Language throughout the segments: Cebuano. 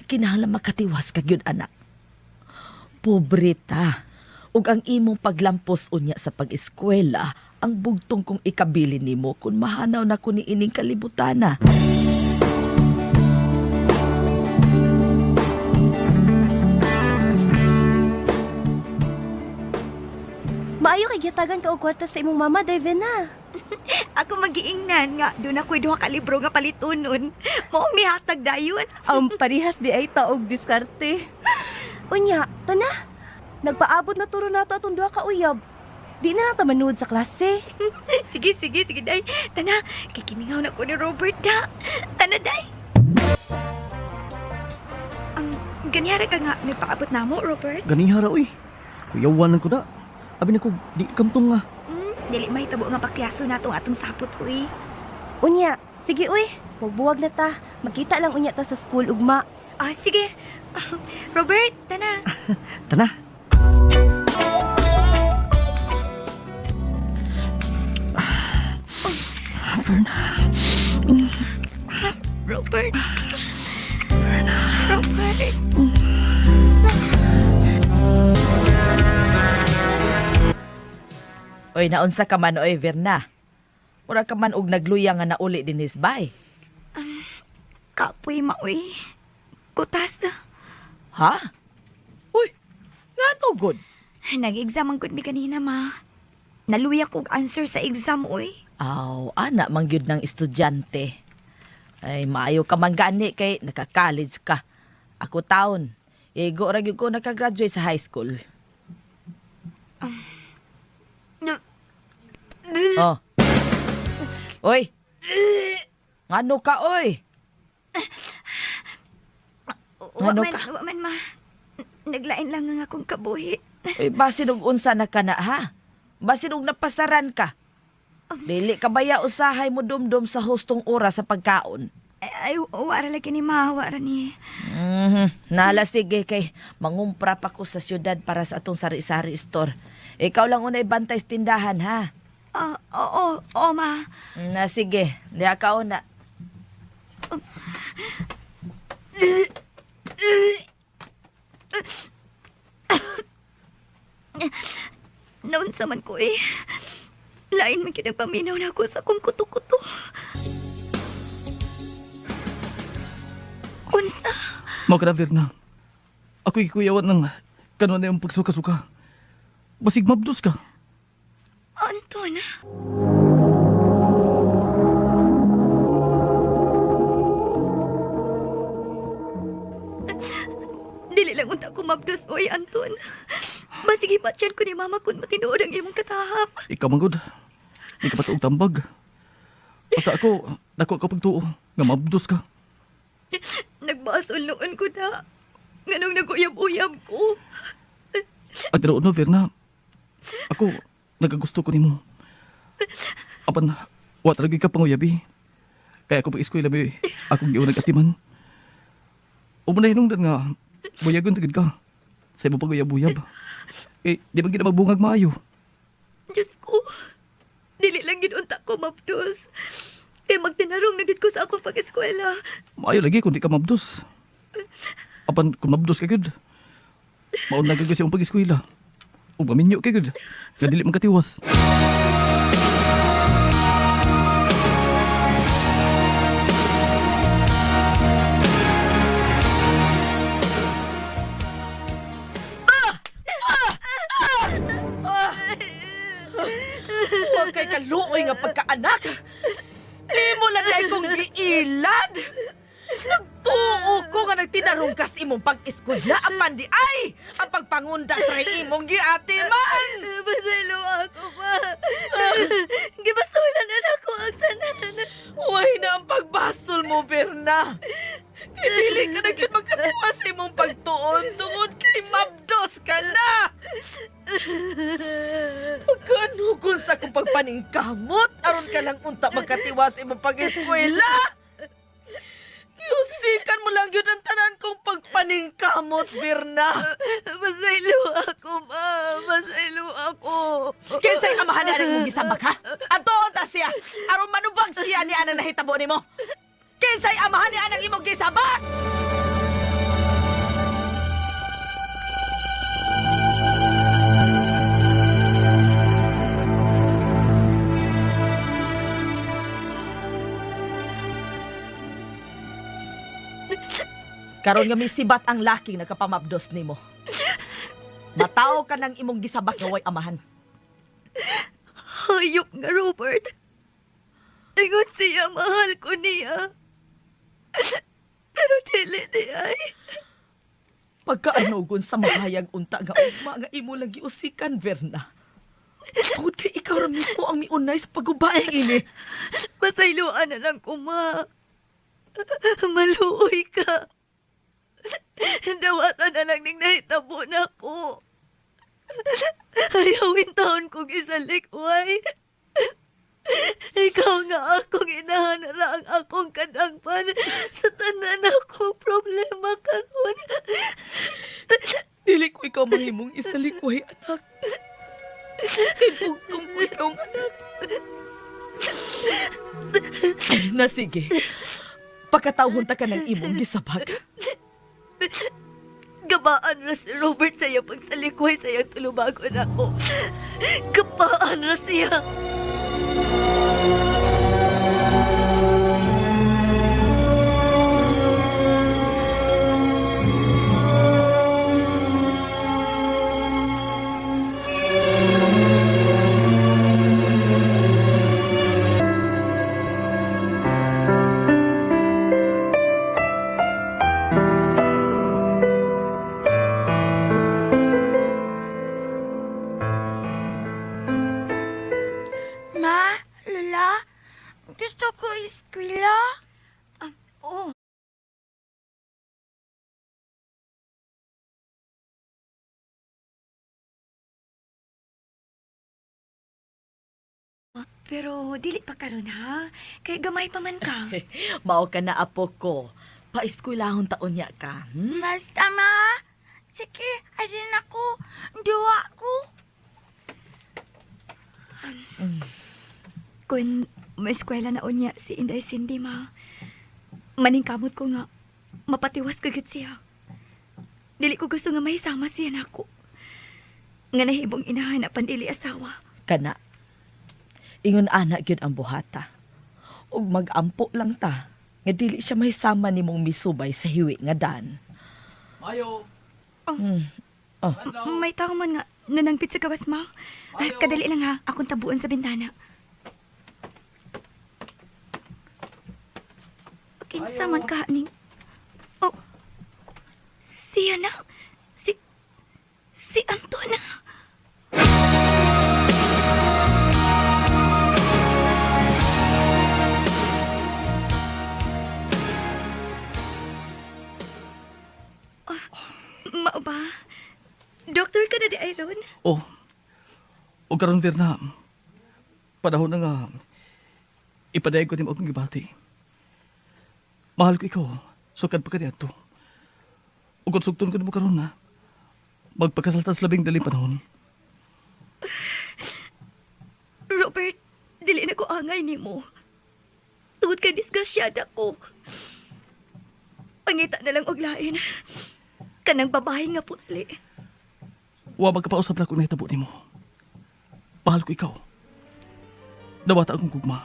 Kinahanglan makatiwas ka gyud, anak. Pobre ta. Ug ang imong paglampos unya sa pag-eskwela ang bugtong kong ikabili nimo kung mahanaw na ko ni ining kalibutana. Maayo kay gihatagan ka og kwarta sa imong mama, Divina. Ako magiingnan nga doon ako'y duha ka libro nga palitunon. Maong mihatag dayon. Ang parihas di ay taog diskarte. Unya, tana. Nagpaabot na turo nato atong duha ka uyab. Di na lang ta manood sa klase. Sige, sige, sige, day. Tana, kikimingaw na ko ni Robert da. Tana, day. Ang ganyara ka nga, nagpaabot na mo, Robert. Ganihara uy. Kuyawan lang ko da. Abi na ko di kamtong nga. Dili may tabo nga pakyaso na atong atong sapot, uy. Unya, sige uy, wag buwag na ta. Magkita lang unya ta sa school ugma. Ah, sige. Ah, Robert, tana. Tana. Robert. Robert. Oy, naunsa ka man oy, Verna. Mura ka man og nagluya nga nauli din bay. Kapoy, maoy. Kutas. Ha? Uy, ngano gud? Nag-exam ang gud mi kanina, ma. Naluya kog answer sa exam, uy. Aw, ana man gyud ng estudyante. Ay, maayo ka man gani kay naka-college ka. Ako taon, igo ra gyud ko nakagraduate sa high school. Oh. Oy. Ngano ka, oy? Wa Ano man, ka? wa man, ma. Naglain lang ang akong kabuhi. Uy, basin og unsa na ka na, ha? Basin og napasaran ka. Dili ka baya usahay mo dumdum sa hustong oras sa pagkaon. Ay, ay, wara lagi ni ma, wara ni. Nala sige kay mangumpra pa ko sa syudad para sa atong sari-sari store. Ikaw lang unay bantay sa tindahan ha. Ah, oo, oo, ma. Na sige, diha ka una. Naunsa man ko eh. Lain man gyud ang paminaw na ako sa akong kuto-kuto. Unsa? Mao ka na, Verna. Ako'y kuyawan ng kanon na yung pagsuka-suka. Basig mabdos ka. Anton? Dili lang unta ko mabdos, oy, Anton. Basig hipatyan ko ni Mama kung matinuod ang imong katahap. Ikaw man gud. Di ka patuog tambag. Basta ako, dako ka pagtuo nga mabdos ka. Nagbasol noon ko na. Nganong naguyab-uyab ko. At tinuod no, Verna. Ako, nagagusto ko nimo. Apan, wa talaga ka panguyabi. Kaya ako pag-eskwela ba, akong giunag atiman. Uma na hinungdan nga, buyagon tagid ka. Sa imong paguyab-uyab. Eh, di ba gina magbungag maayo? Diyos ko. Dili lang ginunta ko mabdos. Kay magtinarong na gid ko sa akong pag-eskwela. Maayo lagi kung di ka mabdos. Apan, kung mabdos ka gud, mauna ka kasi ang pag-eskwela. Ug maminyo ka gud, nga dili magkatiwas. Huwag kay kaluoy nga pagkaanak. Imo lang ay kong giilad. Nagtuo ko nga nagtinarong kas imong pag-eskwela apan di ay ang pagpangunda kay imong giatiman. Pasaylo ako pa. Gibasulan na ako ang tanan. Huwag na ang pagbasol mo, Berna. Kay dili ka na gyud magkatiwa sa imong pagtuon tungod kay mabdos ka na. Pagkanugon sa akong pagpaningkamot, aron ka lang unta magkatiwa sa imong pag-eskwela. Giusikan mo lang yun ang tanan kong pagpaningkamot, Berna. Pasaylo ako, ma. Pasaylo ako. Kinsay amahan ni anang mong gisabak, ha? Atoon ta siya! Aron manubag siya ni anang nahitabo nimo! Kinsay amahan ni anang imong gisabak! Karon nga misibat ang laking nagkapamabdos nimo. Mataw ka ng imong gisabak nga way amahan. Hayop nga, Robert. Ingon siya, mahal ko niya. Pero dili di ay. Pagkaanugon sa mahayag unta nga ugma nga imo lang giusikan, Verna. Tungod kay ikaw ra mismo ang miunay sa pagubay ini. Pasayloan na lang ko, ma. Maluoy ka. Dawatan na lang ning nahitabo na ko. Ayawin taon kong isalik, way. Ikaw nga akong inahan ra ang akong kadangpan sa tanan akong problema karon. Dili ko ikaw mahimong isalikway, anak. Kay bugtong ko ikaw ang anak. Na sige. Pagkatawhon ta ka ng imong gisabag. Gabaan ra si Robert sa iyang pagsalikway sa iyang tulubagon ako. Gabaan ra siya. Ma, Lola, gusto ko eskwela. Oh. Pero dili pa karon ha. Kay gamay pa man ka. Mao ka na apo ko. Paeskwelahon taon niya ka. Hmm? Basta, ma. Sige, alin ako. Duwa ko. Kun maeskwela na unya si Inday Cindy ma. Maningkamot ko nga mapatiwas ko gyud siya. Dili ko gusto nga mahisama siya nako. Nga nahibong inahan apan dili asawa. Kana. Ingon ana gyud ang buhata. Ug magampo lang ta nga dili siya mahisama nimong misubay sa hiwi nga dan. Mayo. Hmm. Oh. May tao man nga nanangpit sa gawas ma. Ay, kadali lang ha, akong tabuan sa bintana. Kinsa man ka ning... Oh, siya na. Si... Si Anton na. Oh, mao ba? Doktor ka na di Iron? Oh. O karon Verna. Panahon na nga ipadayag ko nimo akong gibati. Mahal ko ikaw. Sukad pa kaniadto. Ug kung sugton ko nimo karon na magpakasal ta sa labing dali panahon. Robert, dili na ko angay nimo. Tungod kay disgrasyada ko. Pangita na lang og lain. Kanang babae nga putli. Wa magkapausap na kung nahitabo nimo. Mahal ko ikaw. Dawata akong gugma.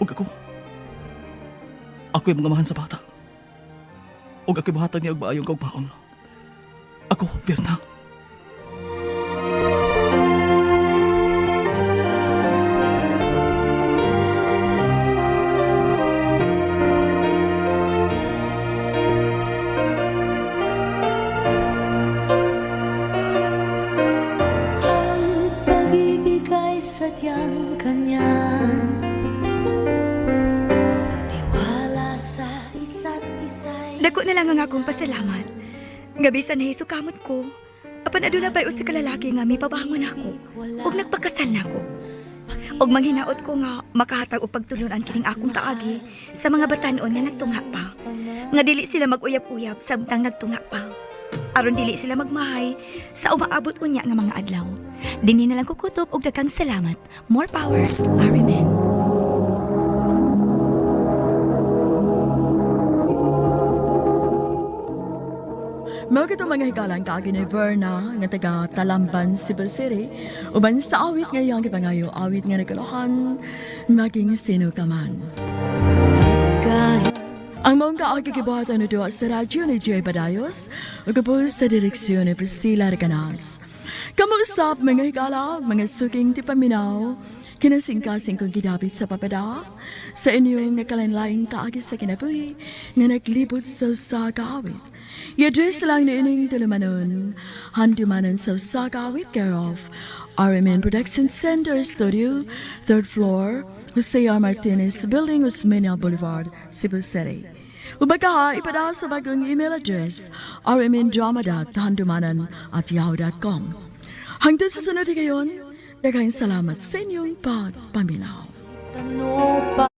Ug ako. Ako'y mga mahan sa bata. Ug ako'y buhatan niya og maayong kaugmaon. Ako, Verna. Ang pag-ibig ay sadyang kanyan. Tiwala sa isa't isa'y Dako na lang ang akong pasalamat. Gabi sa nahisukamot ko. Apan aduna pa'y usa ka lalaki nga mipabangon ako ug nagpakasal na ako. Ug manghinaot ko nga makahatag og pagtulunan kining akong kaagi sa mga batan-on nga nagtunga pa. Nga dili sila mag-uyab-uyab samtang nagtunga pa. Aron dili sila magmahay sa umaabot unya nga mga adlaw. Dinhi na lang kukutob og daghang salamat. More power, Arimen. Mao gito mga higalan kaagi ni Verna nga taga Talamban, Cebu City. Uban sa awit nga iyang gipangayo, awit nga nagkalokan, maging sino ka man. kahit Ang maong kaagi gibuhatan ni duwa sa radyo ni Joy Badayos ug sa direksyon ni Priscilla Recanas. Kamusta, mga higala, mga suking tipaminaw, kinasingkasing kong gidapit sa papada sa inyong nakalain-laing kaagi sa kinabuhi nga naglibot sa usa ka awit. I-address lang ni ining tulumanon, Handumanan sa usa ka awit, care of RMN Production Center Studio, third floor, Jose R. Martinez Building, Osmeña Boulevard, Cebu City. Ubagaha, ipada sa bagong email address, rmndrama.handumanan@yahoo.com. Hangtod sa sunod higayon, daghang salamat sa inyong pagpaminaw. Tanong pa.